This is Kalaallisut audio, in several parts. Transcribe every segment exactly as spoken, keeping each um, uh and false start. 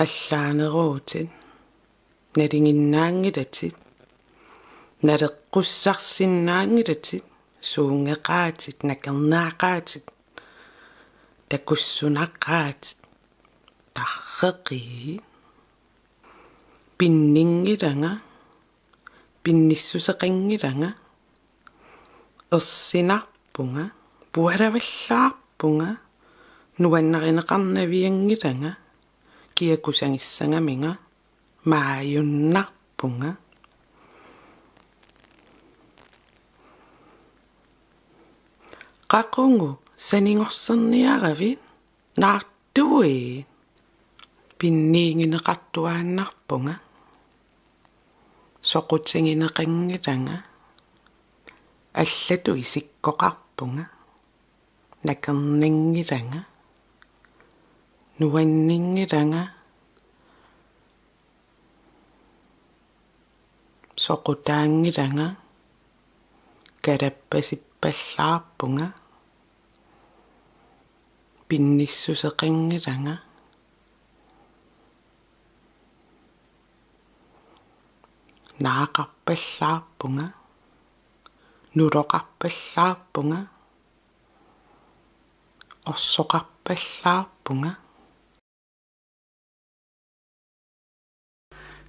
Allaaneruutit, nalinginnaanngilatit, naleqqussarsinnaanngilatit, suunngeqaatit, nakerneqaatit, takussunaqaatit, tarreqiit. Pinninngilanga, pinnissuseqanngilanga, ersinarpunga, pualavallaarpunga, nuannarineqarnavianngilanga, kia kusagissangaminga, maajunnarpunga. Qaqugu sanigorserniaravit? Naartui. Pinniigineqartuaannarpunga. Soqutigineqanngilanga. Allatut isikkoqarpunga. Nakerninngilanga. Nuanninngilanga. Soqutaanngilanga. Kalappasippallaarpunga. Pinnissuseqanngilanga. Naaqarpallaarpunga. Nuloqarpallaarpunga. Orsoqarpallaarpunga.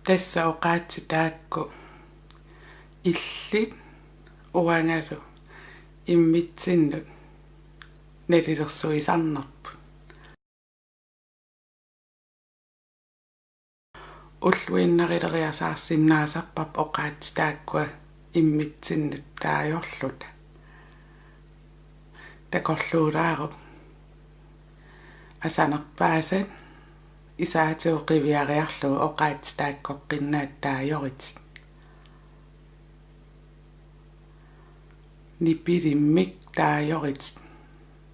Tassa oqaatsit taakku illit uangalu immitsinnut nalilersuisarnerput. Ulluinnaruleriasaarsinnaasarparput oqaatsit taakkua immitsinnut taajorluta. Takorluulaaruk. Asanerpaasat isaatigut qiviariarlugu oqaatsit taakkoqqinnaat taajorit. Nipilimmik taajorit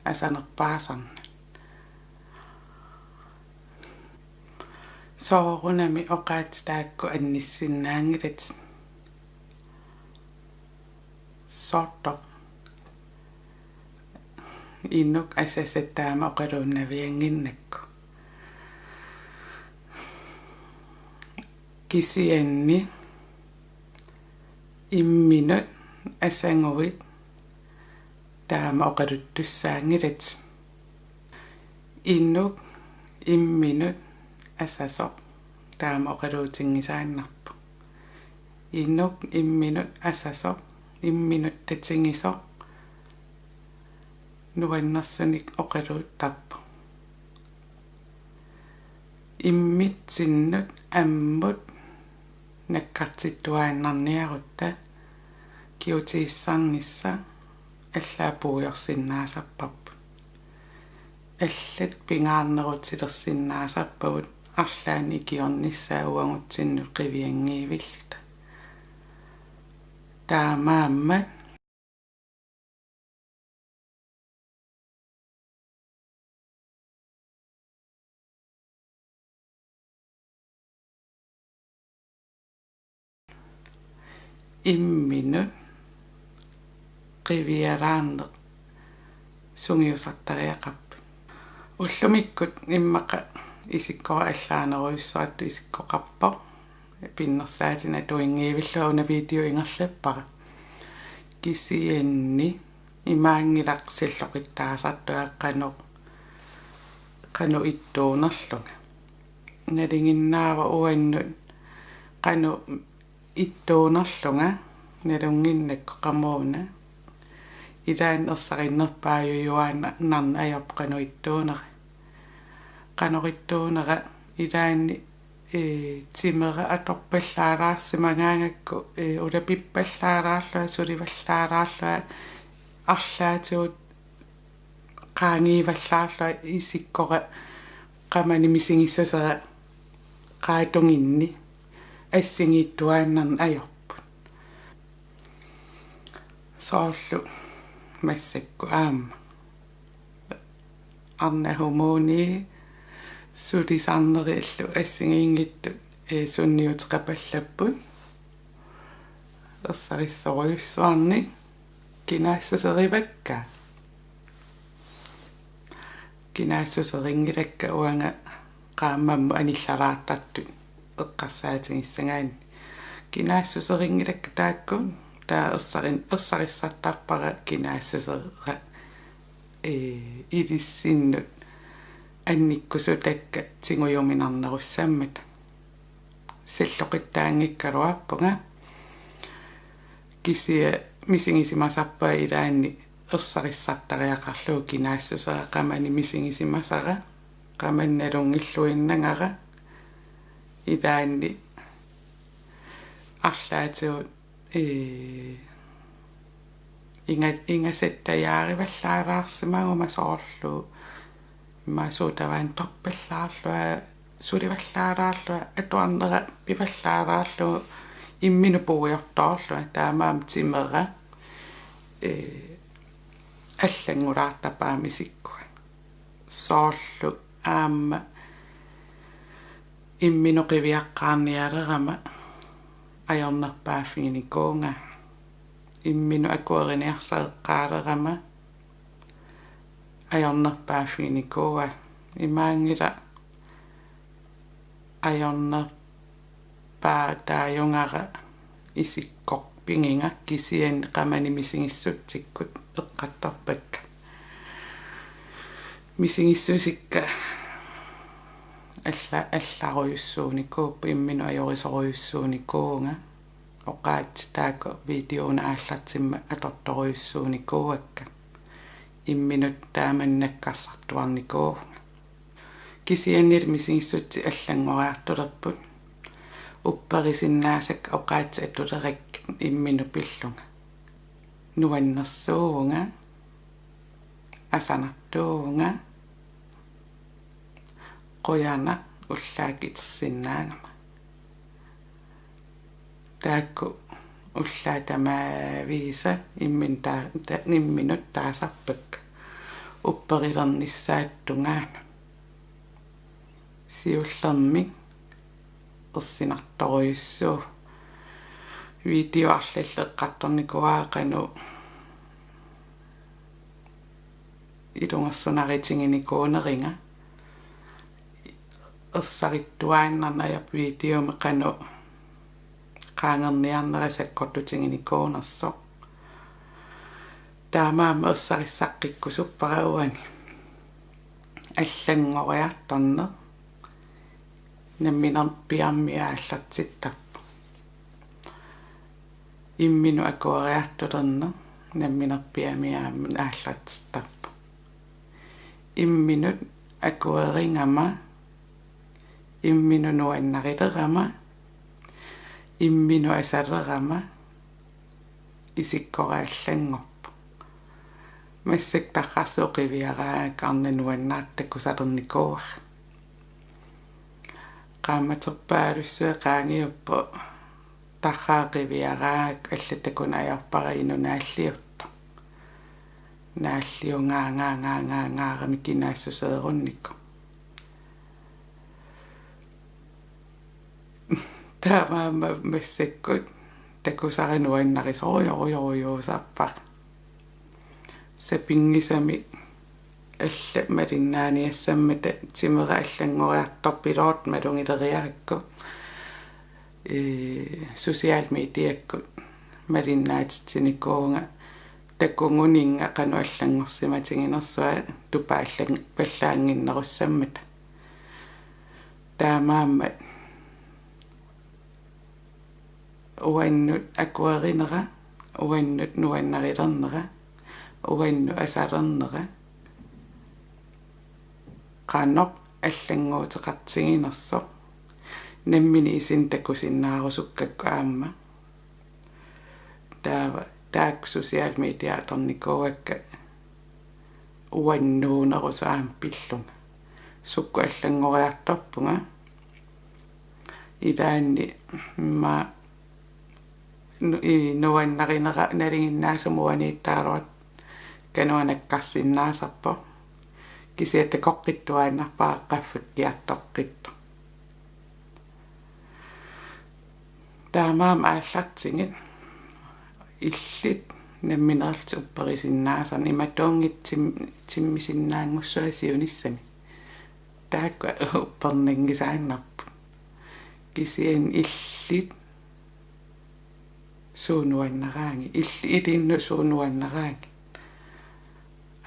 asanerpaasarnat. Soorunami oqaatsit taakku annissinnaanngilatit. Soorlu inuk asasat taama oqaluunnaviannginnakku. Kisianni imminut asaguit taama oqaluttussaanngilatit. Inuk imminut asasoq taama oqaluutinngisaannarpoq. Inuk imminut asasoq, imminut tatigisoq nuannersunik oqaluuttarpoq. Immitsinnut ammut nakkartittuaannarniarutta kigutigissarnissaq allaat puigorsinnaasarparput. Allat pingaarnerutilersinnaasarpagut arlaannik ikiornissaat uagutsinnut qivianngivilluta. Taamaammat imminut qiviaraanneq sungiusartariaqarpat. Ullumikkut immaqa isikkoq allaanerujussuartut isikkoqarpoq. Pinnersaatinik atuinngivillunga una video ingerlappara. Kisianni imaanngilaq silloqittaasartunga qanoq, qanoq ittuunerlunga. Nalinginnaavoq uannut qanoq ittuunerlunga, nalunnginnakku qamuuna. Ilaanni ersarinnerpaajujuaannarneq ajorpoq qanoq ittuunera. Qanoq ittuunera ilaanni, ee, timera atorpallaalaarsimagaangakku, ee, ulapippallaalaarlunga, sulivallaalaarlunga, arlaatigut qaangiivallaarlunga, isikkora qamani misigissusera qaatunginni assigiittuaannarneq ajorput. Soorlu massakkut aamma arnat hormonit sulisarnerillu assigiinngitsut, ee, sunniuteqapallapput. Ersarissorujussuarnik kinaassuserivakka. Kinaassuserinngilakka uanga qaammammut anillalaartartut eqqarsaatigissagaanni. Kinaassuserinngilakka taakku, taava ersarin-, ersarissartarpara kinaassusera, ee, ilissinnut annikkusutakka tigujuminarnerussammata. Salloqittaanngikkaluarpunga. Kisianni misigisimasarpunga ilaanni ersarissartariaqarlugu kinaassusera qamani misigisimasara, qamani nalunngilluinnagara, ilaanni arlaatigut, ee, inga-, ingasattajaarivallaalaarsimaguma soorlu ima suutavaan torpallaarlua, sulivallaalaarlua, atuarnera pivallaalaarlugu imminut puiortoorlunga, taamaammat timera, ee, allanngulaartarpara misikkua. Soorlu aamma imminut qiviaqqaarnialerama ajornerpaaffiginikuuvunga. Imminut akueriniarsareqqaalerama ajornerpaaffiginikuuara. Imaanngilaq ajornerpaataajugara isikkoq piginga, kisianni qamani misigissutsikkut eqqartorpakka. Misigissusikka alla-, allarujussuunikuupput, imminut ajorisorujussuunikuuvunga. Oqaatsit taakku videomi aallartimmat atortorujussuunikuuakka. Imminut taama nakkarsartuarnikuuvunga. Kisiannili misigissutsit allanngoriartulerput. Upperisinnaasakka oqaatsit atulerakkit imminut pillunga. Nuannersuuvunga. Asanartuuvunga. Qujanaq ullaakkut itersinnaagama. Taakku ullaat tamaviisa immin-, ta-, ta-, imminut taasarpakka upperilernissaata tungaanut. Siullermik ersinartorujussuuvoq. Video arlallit eqqartornikuuara qanoq ilungersunaritiginikuuneriga. Ersarittuaannarneq ajorpoq videomi qanoq qaangerniarnera sakkortutiginikuunersoq. Taamaammat ersarissaqqiikkusuppara uani. Allanngoriartorneq namminerpiarmi aallartittarpoq. Imminut akueriartulerneq namminerpiarmi aamma aallartittarpoq. Imminut akuerigama, imminut nuannarilerama, imminut asalerama, isikkora allanngorpoq. Massakkut tarrarsuup qiviaraangakkit arnat nuannaartut takusalernikuuara. Qaammaterpaalussuit qaangiupput tarrarsuup qiviaraangakkit, allat takuneq ajorpara inuk naalliuttoq. Naalliungaangaangaangaangaarami kinaassuseerunnikoq. Taamaammat massakkut takusara nuannarisorujorujorujuusarpara. Sapinngisamik allat malinnaaniassammata timera allanngoriartorpiloortoq malugileriarakku, ee, social mediakkut malinnaatitsinikuuvunga takuguninnga qanoq allanngorsimatiginersunga tupaallang-, pallaannginnerussammata. Taamaammat uannut akuerinera, uannut nuannarilernera, uannut asalernera, qanoq allannguuteqartiginersoq, nammineq isinut takusinnaarusukkakku aamma. Taava taakku social media atornikuuakka uannuunerusut aamma pillunga. Sukkut allanngoriartorpunga. Ilaanni immaqa nu-, i-, nuannarinera nalinginnaasumik uaniittaraluartoq qanoq nakkarsinnaasarpoq. Kisianni takoqqittuaannarpara qaffakkiartoqqittoq. Taamaammat aallartigit illit nammineerlutit upperisinnaasannik, imatuunngitsoq tim-, timmisinnaanngussuat siunissami. Taakku uppernanngisaannarput. Kisianni illit suut nuannaraanni, illit ilinnut suut nuannaraanni.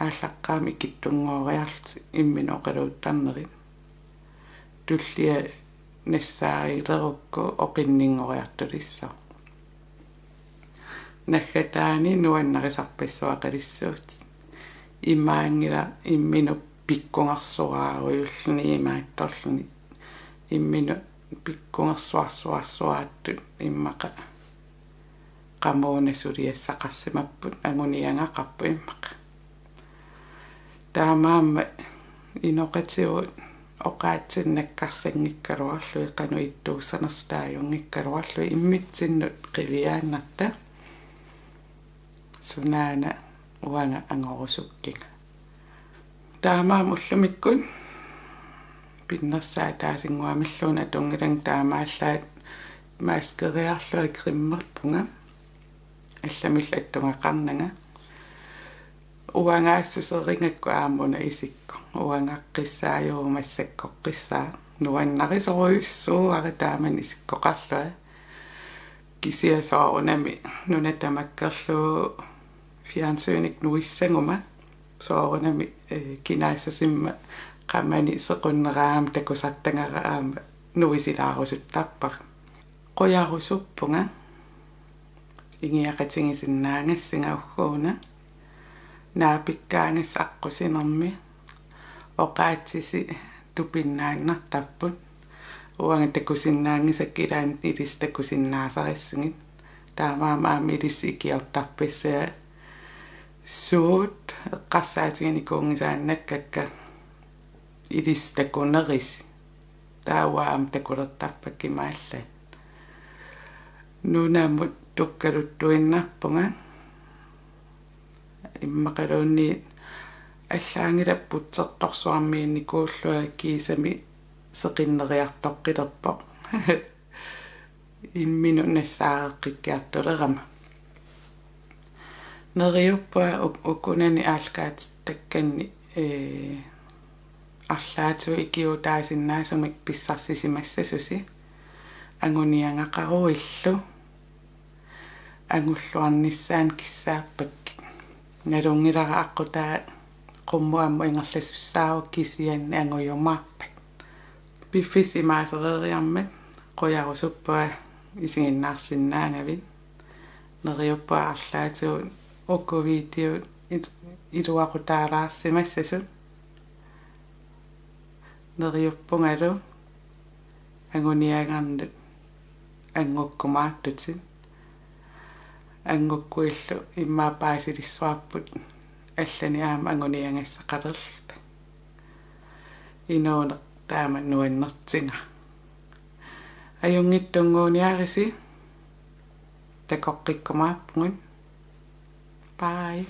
Aallaqqaammut ikittunngooriarlutit imminut oqaluuttarnerit. Tullia nassaarilerukku oqinninngoriartulissaaq. Naggataani nuannarisarpassuaqalissuutit. Imaanngilaq imminut pikkungersuaarujulluni imaattorluni. Imminut pikkungersuarsuarsuaattut immaqa qamuuna suliassaqarsimapput, anguniagaqarput immaqa. Taamaammat inoqatigut oqaatsinik nakkarsanngikkaluarlugit, qanoq ittuussanersut taajunngikkaluarlugit immitsinnut qiviaannarta. Sunaana uanga angorusukkiga. Taamaammat ullumikkut pinnersaataasinguamilluunniit atunngilanga, taamaallaat maskeriarlunga cremerpunga allamillu attugaqarnanga. Uangaassuserigakku aamma una isikkoq. Uangaqqissaajuvoq massakkoqqissaaq. Nuannarisorujussuuara taamani isikkoqarlunga. Kisianni soorunami nuna tamakkerlugu fjernsynikkut nuissaguma soorunami, eh, kinaassusimma qamani sequnneraangama takusartagara aamma nuisilaarusuttarpara. Qujarusuppunga. Ingiaqatigisinnaagassinnga ugguuna. Naapikkaangassaq aqqusinermi. Oqaatsisi tupinnaannartarput. Uanga takusinnaanngisakka, ilaanni ilissi takusinnaasarissagit. Taamaammat aamma ilissi ikiortarpassuit. Suut eqqarsaatiginikuunngisaannakkakka ilissi takunerisi. Taava aamma takulertarpakka imaallaat. Nunamut tukkaluttuinnarpunga. Immaqaluunniit allaanngilaq putsertorsuarmiinnikuullunga kiisami seqinneriartoqqilerpoq. Imminut nassaareqqikkiartulerama. Neriuppunga uk-, ukunani aallakaatittakkanni, ee, arlaatigut ikiuutaasinnaasumik pissarsisimassasusi. Anguniagaqaruillu angulluarnissaannut kissaappakkit. Nalunngilara aqqutaa qummut ammut ingerlasussaavoq, kisianni angujumaarpat. Piffissaq imaasereeriarmat qujarusuppunga isiginnaarsinnaagavit. Neriuppunga arlaatigut uku videot il-, iluaqutaalaarsimassasut. Neriuppungalu anguniagannut angukkumaartutit. Angukkuillu immaqa paasilissuarput, allanik aamma anguniagassaqalerluta. Inuuneq taama nuannertigaa. Ajunngitsunnguuniarisi, takoqqikkumaarpugut. Bye.